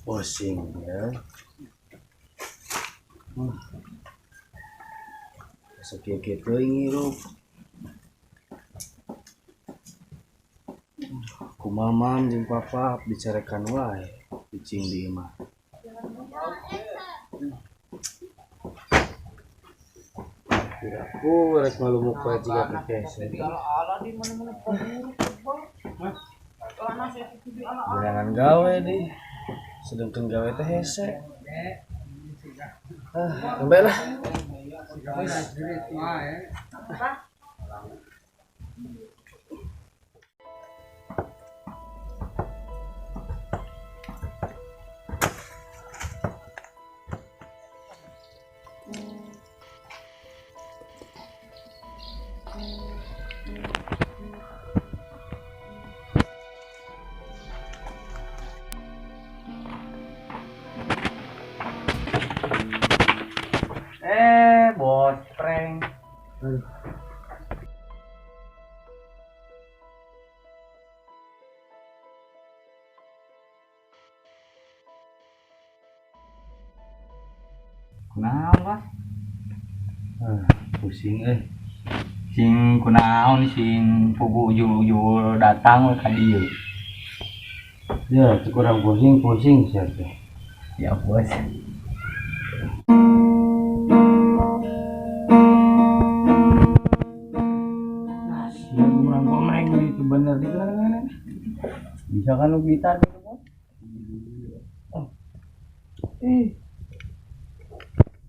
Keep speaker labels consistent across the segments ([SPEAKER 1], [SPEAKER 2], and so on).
[SPEAKER 1] Pusing ya. Sekieu-kieu teuing hirup. Kumaha mam jeung papa dicarekan wae cicing di imah. Aku rek malumuk wae jiga kekese. Jangan gawe deh. Sedangkan gawe teh hese. Ah, sampai lah.
[SPEAKER 2] Bos prank. Kunaon, Bos?
[SPEAKER 1] Pusing
[SPEAKER 2] Sing kunaon sing pugu ujul-ujul datang ka dieu.
[SPEAKER 1] Ya, kurang pusing-pusing sia teh.
[SPEAKER 2] Ya, Bos.
[SPEAKER 1] Bener di mana?
[SPEAKER 2] Bisa kan lu gitar gitu, Bos?
[SPEAKER 1] Oh.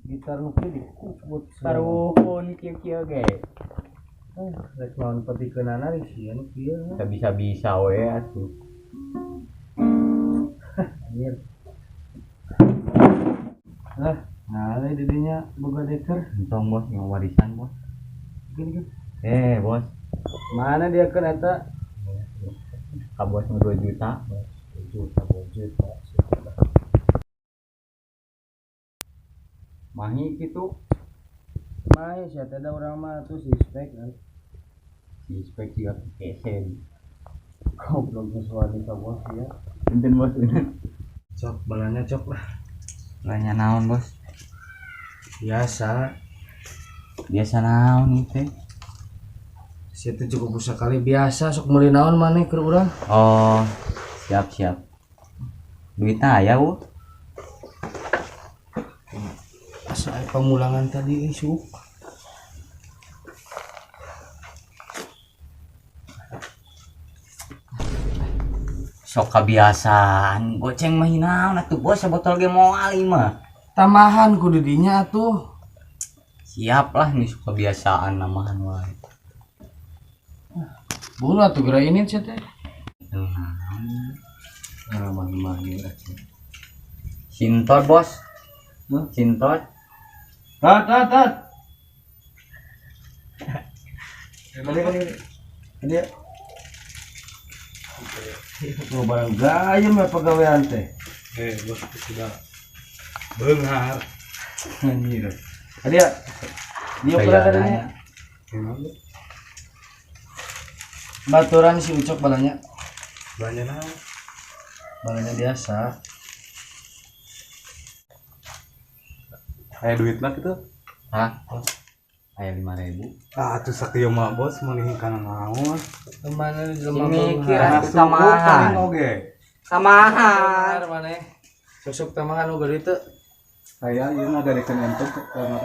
[SPEAKER 1] Gitar lu kieu dikukut.
[SPEAKER 2] Karuhun kieu-kieu ge.
[SPEAKER 1] Rek naon petikeunana sieun kieu.
[SPEAKER 2] Teu bisa-bisa we atuh.
[SPEAKER 1] Anjir. Lah, nah we di dinya boga deker.
[SPEAKER 2] Entong, Bos, yang warisan, Bos.
[SPEAKER 1] Gini, gini.
[SPEAKER 2] Bos.
[SPEAKER 1] Mana dia kan eta?
[SPEAKER 2] Ka bos mah 2 juta.
[SPEAKER 1] 2 juta, 2 juta.
[SPEAKER 2] Mahi kitu.
[SPEAKER 1] Mahi sia teh da urang mah tuh si spek kan.
[SPEAKER 2] Si spek juga kesen.
[SPEAKER 1] Goblok geus wani ka bos ya.
[SPEAKER 2] Punten bos, punten.
[SPEAKER 1] Cok balanya cok lah.
[SPEAKER 2] Balanya naon, Bos?
[SPEAKER 1] Biasa.
[SPEAKER 2] Biasa naon ieu teh?
[SPEAKER 1] Sia teh cukup sekali biasa sok meuli naon maneh keur urang.
[SPEAKER 2] Oh, siap siap. Duitna aya, Bu?
[SPEAKER 1] Asa aya pamulangan tadi isuk.
[SPEAKER 2] Sok kebiasaan, goceng mah hinaon atuh bos, sebotol ge moal ieu mah.
[SPEAKER 1] Tambahan ku di dinya atuh.
[SPEAKER 2] Siap lah nih sok kebiasaan namahan wae.
[SPEAKER 1] Buru atuh geura ini sia teh.
[SPEAKER 2] Nah,
[SPEAKER 1] mah-mah ieu atuh.
[SPEAKER 2] Sintot, Bos.
[SPEAKER 1] Hah?
[SPEAKER 2] Sintot.
[SPEAKER 1] Tat, tat, tat. Balik, balik. Ini ya. Mau barang gayem ya pegawaian teh.
[SPEAKER 3] Bos sudah beunghar.
[SPEAKER 1] Anjir. Adi ya. Dia pernah tadinya. Baturan si Ucok balanya.
[SPEAKER 3] Balanya naon?
[SPEAKER 1] Balanya biasa.
[SPEAKER 3] Aya duit lah gitu.
[SPEAKER 2] Hah? Aya 5.000.
[SPEAKER 3] Ah, atuh sakieu mah bos meuli kana naon?
[SPEAKER 1] Kemana di jelema
[SPEAKER 2] Mikir
[SPEAKER 1] beunghar?
[SPEAKER 2] atuh tamahan.
[SPEAKER 3] Oge.
[SPEAKER 2] Tamahan.
[SPEAKER 1] Maneh. Sok-sok tamahan nu gede teu.
[SPEAKER 3] Saya ieu ngadarikeun entuk kamar.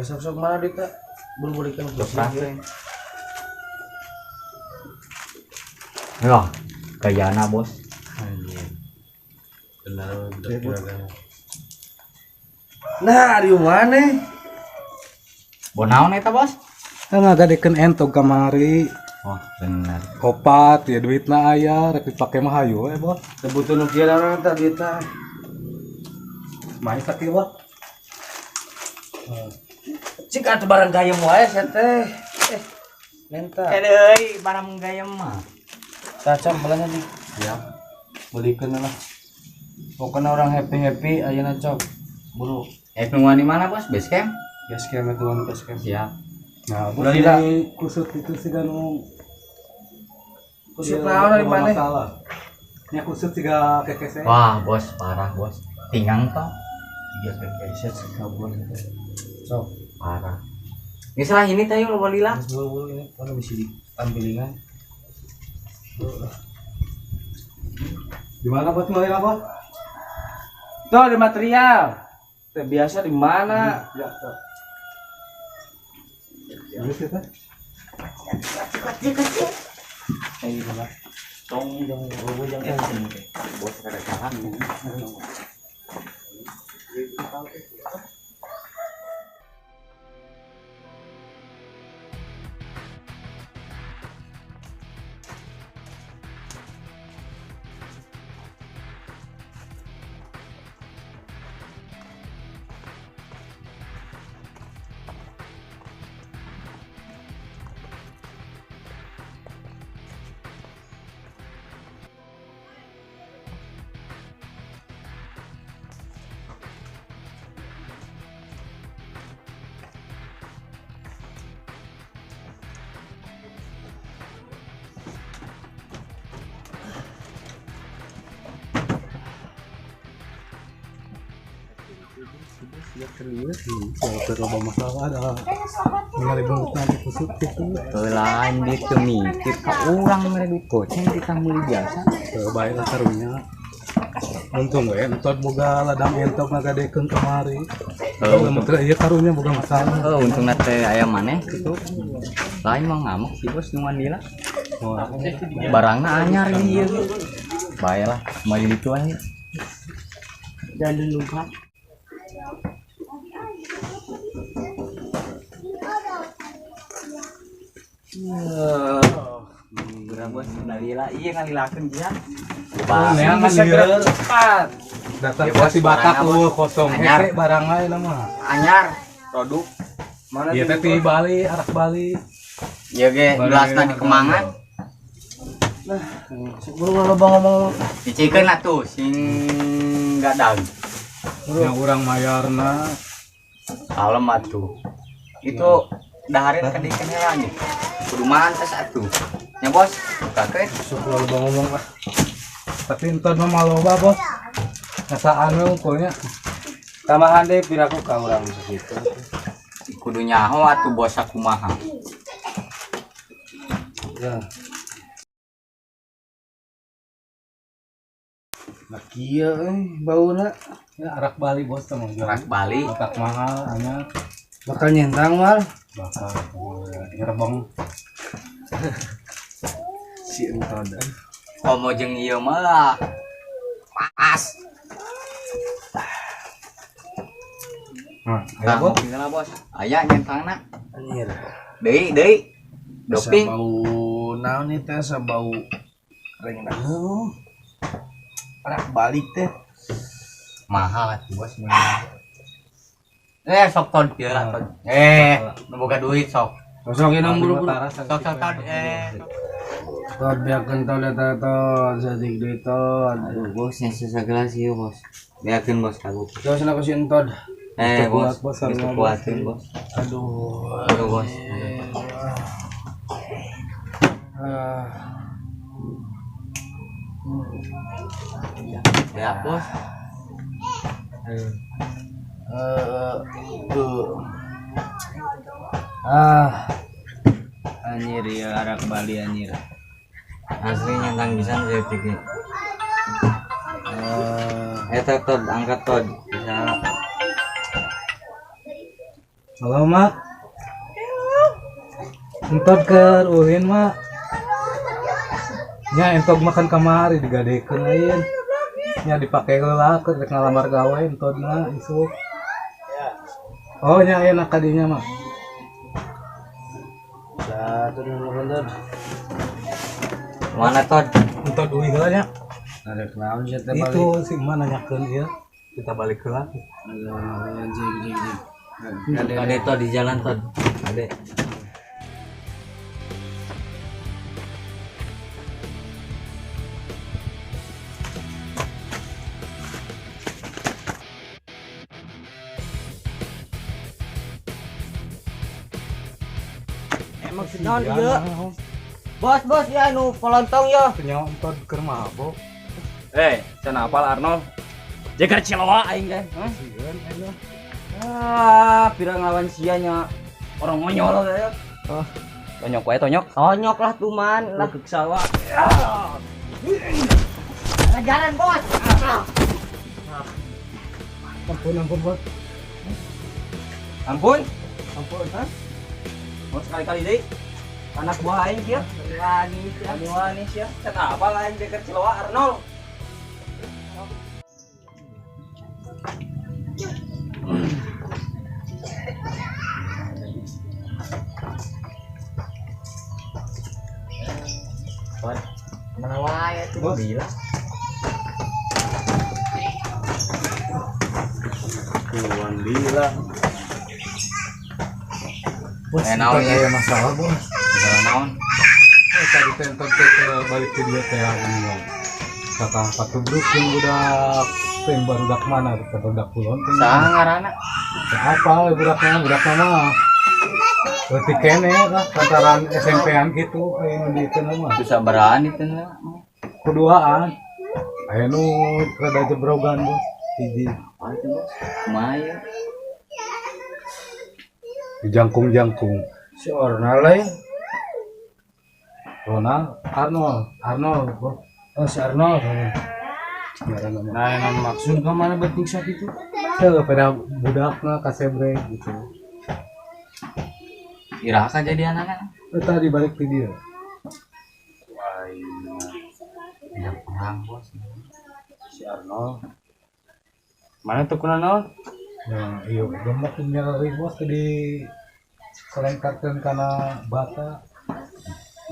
[SPEAKER 1] Sok-sok mana duit teh? Buru-buru
[SPEAKER 2] pusing. Ya, gayana bos.
[SPEAKER 1] Anjir. Benar udah. Nah, di mana?
[SPEAKER 2] Bo naon eta, Bos?
[SPEAKER 3] Ngagadekeun entog kamari.
[SPEAKER 2] Wah, bener.
[SPEAKER 3] Kopat ya duitna aya rek dipake mah hayu we, Bos.
[SPEAKER 1] Teu butuh nu kieu urang teh duitna.
[SPEAKER 3] Main sakieu, Bos.
[SPEAKER 1] Cik atuh barang gayem wae sia teh. Menta.
[SPEAKER 2] Deui barang gayem mah.
[SPEAKER 1] Cacam belanja di.
[SPEAKER 3] Ya.
[SPEAKER 1] Belikeun lah. Pokoknya orang happy-happy ayeuna cok. Buru.
[SPEAKER 2] Nungguan di mana, Bos? Base camp?
[SPEAKER 1] Base camp itu kan base camp.
[SPEAKER 2] Siap.
[SPEAKER 3] Nah, bos
[SPEAKER 1] Udah,
[SPEAKER 3] ini kusut itu sih kan
[SPEAKER 1] Kusut naon di mana?
[SPEAKER 3] Masalah. Nya kusut siga kekese.
[SPEAKER 2] Wah, Bos, parah, Bos. Tingang toh.
[SPEAKER 1] Tiga kekese sekabur gitu. Cok.
[SPEAKER 2] Parah. Ini salah ini tayo lo lila.
[SPEAKER 1] Terus buru-buru ini kalau bisa diambilingan.
[SPEAKER 3] Di mana bos mulai apa?
[SPEAKER 1] Tuh di material. Teh biasa di mana?
[SPEAKER 3] Ya, tuh. Ini sih teh.
[SPEAKER 2] Kecil.
[SPEAKER 1] Ayo lah. Tong jang bobo jang
[SPEAKER 2] Bos kada salah.
[SPEAKER 3] Ya, loba masalah ada. Ningali beungeut nanti kusut gitu.
[SPEAKER 2] Lain gitu mikir ka urang mere duit goceng kita meuli biasa.
[SPEAKER 3] Teu bae lah karunya. Untung we entot boga ladang entok ngagadekeun kamari. Heuh, mun teu ieu karunya boga masalah.
[SPEAKER 2] Heuh, untungna teh aya maneh kitu. Lain mah ngamuk si bos nu lila. Barangna anyar ieu. Bae lah, maju ditu aja.
[SPEAKER 1] Jangan lupa.
[SPEAKER 2] Berapa bos ngalila iya ngalilakeun dia.
[SPEAKER 3] Neangan lieur.
[SPEAKER 1] Cepat.
[SPEAKER 3] Datang
[SPEAKER 2] Ya, bos,
[SPEAKER 3] si Batak
[SPEAKER 2] barangna,
[SPEAKER 3] lu kosong
[SPEAKER 2] Anyar.
[SPEAKER 3] hese barang lain mah.
[SPEAKER 2] Anyar produk.
[SPEAKER 1] Mana
[SPEAKER 3] Ieu teh ti Bali, arak Bali.
[SPEAKER 2] Ieu ge gelasna di Kemangan.
[SPEAKER 1] Nah, buru loba ngomong.
[SPEAKER 2] Dicikeun atuh sing gadang.
[SPEAKER 3] Yang urang mayarna
[SPEAKER 2] Kalem atuh. Itu dahareun ka dikeun heula nya. Kudu mantes atuh. Nya bos, bukakeun.
[SPEAKER 1] Sok loba ngomong ah.
[SPEAKER 3] Tapi entar mah maloba bos. Ngasaan we unggulnya.
[SPEAKER 1] Tambahan deh piraku ka urang sakitu.
[SPEAKER 2] Kudu nyaho atuh bos sakumaha.
[SPEAKER 1] Ya. Nah kieu euy bauna
[SPEAKER 3] Ya arak Bali bos teh mah.
[SPEAKER 2] Arak Bali.
[SPEAKER 3] Batak mahal anyar
[SPEAKER 1] bakal nyentang mal.
[SPEAKER 3] bakal ngerebong.
[SPEAKER 1] Si entod.
[SPEAKER 2] Komo jeung ieu mah. Pas.
[SPEAKER 3] Nah, aya bos.
[SPEAKER 2] Tinggal bos. Aya nyentangna.
[SPEAKER 1] Anjir.
[SPEAKER 2] Deui deui. Doping.
[SPEAKER 1] Bau naon ieu teh bau rengna. Arak balik teh.
[SPEAKER 2] Mahal atuh bos. Sok ton kieu lah ton. Nu boga duit sok.
[SPEAKER 1] Sok ieu buru-buru.
[SPEAKER 2] Sok sok ton.
[SPEAKER 1] Tot biarkeun ton eta ton saeutik deui ton.
[SPEAKER 2] Aduh bos, nya sagelas ieu bos. Biarkeun bos kagu.
[SPEAKER 1] Terus aku si entod.
[SPEAKER 2] Bos,
[SPEAKER 3] bos,
[SPEAKER 2] geus
[SPEAKER 3] sarua,
[SPEAKER 2] kuateun bos.
[SPEAKER 1] Aduh.
[SPEAKER 2] Aduh bos. Ya bos.
[SPEAKER 1] Anjir ya arak Bali anjir.
[SPEAKER 2] Asli nyentang pisan saeutik ge. Eta tod angkat tod. Bisa.
[SPEAKER 3] Halo mak. Entot keur ulin mak. Nya entok makan kamari digadekeun lain. Nya dipake heula keur rek ngalamar gawe entodna isuk. Oh nya aya na kadinya mah.
[SPEAKER 1] Satu dulu bentar.
[SPEAKER 2] Mana Tod?
[SPEAKER 3] Entot duit heula nya.
[SPEAKER 1] Ada naon sih teh balik.
[SPEAKER 3] Itu si emak nanyakeun ieu. Kita balik heula.
[SPEAKER 1] Aduh, anjing anjing anjing.
[SPEAKER 2] Kade Tod di jalan Tod. Kade.
[SPEAKER 4] Emang naon ieu? Bos, bos ya anu polontong yo.
[SPEAKER 3] Nyawa entot keur mabok.
[SPEAKER 2] Eh, cenah apal Arnold. Jagar ciloa aing teh. Hah?
[SPEAKER 3] Sieun aing mah.
[SPEAKER 2] Ah, pira nglawan sia nya. Orang monyol teh. Oh. Tonyok wae tonyok.
[SPEAKER 4] Tonyok lah tuman lah.
[SPEAKER 2] Ke sawah.
[SPEAKER 4] Jalan bos.
[SPEAKER 3] Ampun ampun bos.
[SPEAKER 2] Ampun. Ampun, ha? Mau sekali-kali deui. Anak buah aing kieu.
[SPEAKER 4] Wani,
[SPEAKER 2] Wani sia. Cenah apal aing jagar ciloa Arnold. Mana wae tuh gila.
[SPEAKER 1] Tuan bilang.
[SPEAKER 3] Bos,
[SPEAKER 2] naon
[SPEAKER 3] entot
[SPEAKER 2] ya?
[SPEAKER 3] aya masalah bos.
[SPEAKER 2] Masalah naon?
[SPEAKER 3] Eh, tadi teh entot teh ke balik ke dia teh ngomong. Kata patubruk yang budak teh barudak mana teh barudak kulon teh.
[SPEAKER 2] Saha ngaranna?
[SPEAKER 3] Apa budaknya budaknya mah. Leutik keneh lah lantaran SMP-an gitu aya nu di teu mah.
[SPEAKER 2] Bisa berani teh lah.
[SPEAKER 3] Kuduaan. Aya nu rada jebrogan bos. Hiji
[SPEAKER 2] Apaan tuh, Bos? Kumaha ya?
[SPEAKER 3] dijangkung-jangkung.
[SPEAKER 1] Si Ornal lain.
[SPEAKER 3] Ronald, Arnold, Arnold, bos.
[SPEAKER 1] Oh, si Arnold.
[SPEAKER 3] Ngaranna mah.
[SPEAKER 1] Nah, yang maksud ke mana penting sakit itu?
[SPEAKER 3] Teu pada budakna kasebre gitu.
[SPEAKER 2] Iraha kajadianana?
[SPEAKER 3] Eta di balik ti dia.
[SPEAKER 1] Wah, iya.
[SPEAKER 2] Tidak perang, Bos.
[SPEAKER 1] Si Arnold. Mana tuh kuna naon?
[SPEAKER 3] Nah, iya, gemek nyeri bos di selengkarkeun kana bata.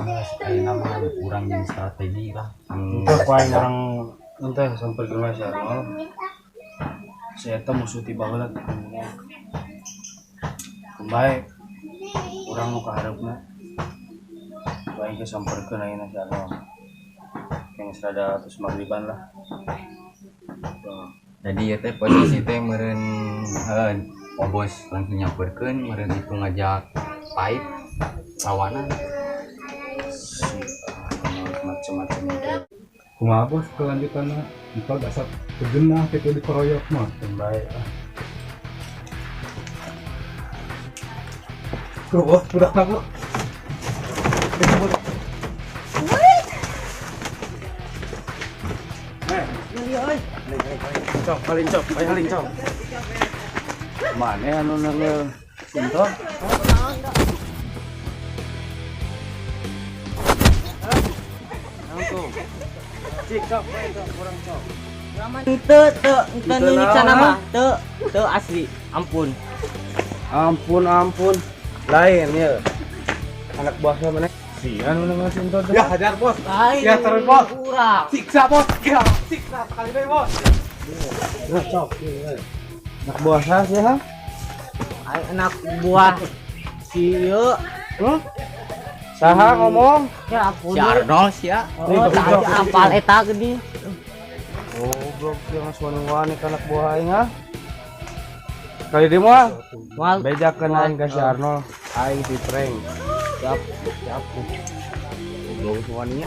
[SPEAKER 2] Nah, ayeuna mah kurang jeung strategi lah.
[SPEAKER 1] Entah paling orang entah sampai ke si Arnold. Si eta musuh ti baheula gitu nya. Kembali urang nu kahareupna. Paling ke samperkeun ayeuna si Arnold. Yang serada terus maghriban lah. Tuh.
[SPEAKER 2] Jadi ya teh posisi teh meureun obos langsung nyamperkeun meureun itu ngajak pait lawanan.
[SPEAKER 1] Si Arnold macem-macem teh.
[SPEAKER 3] Kumaha bos kelanjutanna? Entot asa kegenah kitu dikeroyok mah.
[SPEAKER 1] Kembali lah.
[SPEAKER 3] Tuh bos, budakna bos. Itu bos.
[SPEAKER 1] Cok, paling cok, paling cok. Mana anu nangge sinto? Cik, cok, cok, kurang cok.
[SPEAKER 4] Teu teu teu nyiksa nama, teu teu asli. Ampun.
[SPEAKER 1] Ampun, ampun. Lain ya. Anak buahnya mana? Si anu nangge sinto.
[SPEAKER 3] Ya hajar bos.
[SPEAKER 4] Lain.
[SPEAKER 3] Ya terus bos.
[SPEAKER 4] Kurang.
[SPEAKER 3] Siksa bos. Ya, siksa sekali deui bos.
[SPEAKER 1] Nah, cok. Anak buah saya sih, ha?
[SPEAKER 4] Anak buah si ieu.
[SPEAKER 1] Hmm? Saha ngomong?
[SPEAKER 4] Ya ampun.
[SPEAKER 2] Si Arnold sia.
[SPEAKER 4] Oh, tadi apal eta geuning.
[SPEAKER 1] Goblok yang wani-wani ka anak buah aing ha. Kali dia mah
[SPEAKER 4] Moal
[SPEAKER 1] bejakeun aing ka si Arnold, aing di prank.
[SPEAKER 4] Siap.
[SPEAKER 1] Siap. Goblok waninya.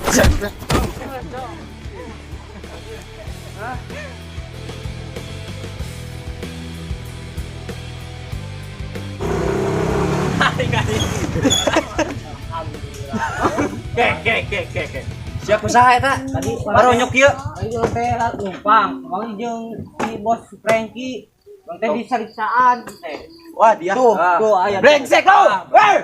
[SPEAKER 2] Ke. Siap usaha eta?
[SPEAKER 4] Tadi
[SPEAKER 2] Baronyok ieu.
[SPEAKER 4] Ayo teh numpang, kemarin jeung si bos Franky. Bang teh disariksaan teh.
[SPEAKER 2] Wah, dia.
[SPEAKER 4] Tuh, tuh aya.
[SPEAKER 2] Brengsek lu. Weh.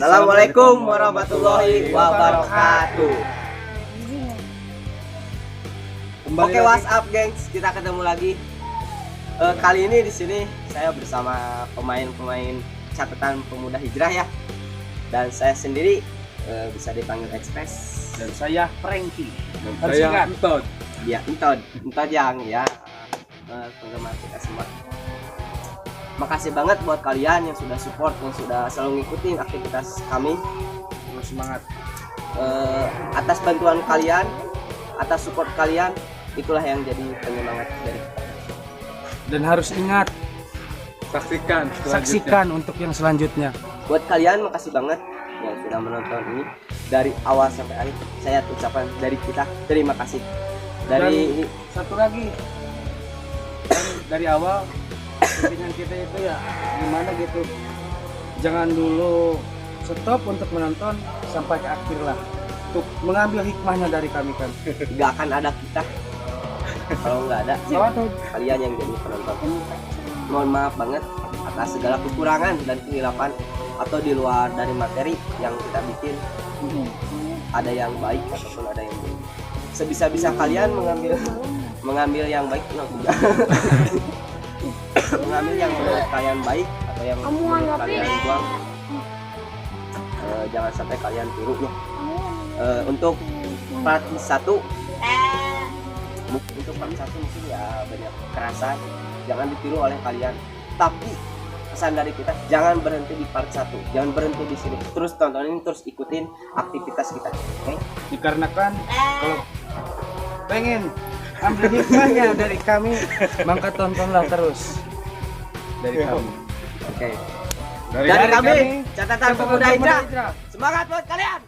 [SPEAKER 4] Assalamualaikum warahmatullahi wabarakatuh.
[SPEAKER 1] Kembali
[SPEAKER 4] Oke,
[SPEAKER 1] lagi.
[SPEAKER 4] What's up, gengs? Kita ketemu lagi. Kali ini di sini saya bersama pemain-pemain Catatan Pemuda Hijrah ya. Dan saya sendiri bisa dipanggil Express.
[SPEAKER 1] Dan saya Frankie.
[SPEAKER 3] Dan
[SPEAKER 1] Harus
[SPEAKER 3] saya
[SPEAKER 1] ingat.
[SPEAKER 3] Entot.
[SPEAKER 4] Ya, Entot, Entot yang ya penggemar kita semua. Makasih banget buat kalian yang sudah support, yang sudah selalu ngikutin aktivitas kami.
[SPEAKER 1] Terus semangat.
[SPEAKER 4] Atas bantuan kalian, atas support kalian, itulah yang jadi penyemangat dari kita.
[SPEAKER 1] Dan harus ingat,
[SPEAKER 3] Saksikan selanjutnya.
[SPEAKER 1] saksikan untuk yang selanjutnya.
[SPEAKER 4] Buat kalian makasih banget yang sudah menonton ini dari awal sampai akhir. Saya ucapkan dari kita terima kasih. Dari
[SPEAKER 1] Dan satu lagi, kan dari awal pimpinan kita itu ya gimana gitu, jangan dulu stop untuk menonton sampai ke akhir lah, untuk mengambil hikmahnya dari kami kan.
[SPEAKER 4] Nggak akan ada kita kalau nggak ada kalian yang jadi penonton. Mohon maaf banget atas segala kekurangan dan kehilapan atau di luar dari materi yang kita bikin. Ada yang baik ataupun ada yang buruk. Sebisa-bisa kalian mengambil mengambil yang baik, no, tidak. Mengambil yang menurut kalian baik atau yang menurut kalian buang. Jangan sampai kalian tiru ya. Untuk part 1, untuk part 1 mungkin ya banyak kekerasan, jangan ditiru oleh kalian. Tapi pesan dari kita, jangan berhenti di part 1, jangan berhenti di sini, terus tontonin, terus ikutin aktivitas kita. Oke?
[SPEAKER 1] Dikarenakan kalau pengen ambil hikmahnya dari kami, maka tontonlah terus dari kami.
[SPEAKER 4] Oke.
[SPEAKER 3] Dari,
[SPEAKER 4] Dari kami,
[SPEAKER 1] kami,
[SPEAKER 4] Catatan Pemuda Hijrah. Semangat buat kalian.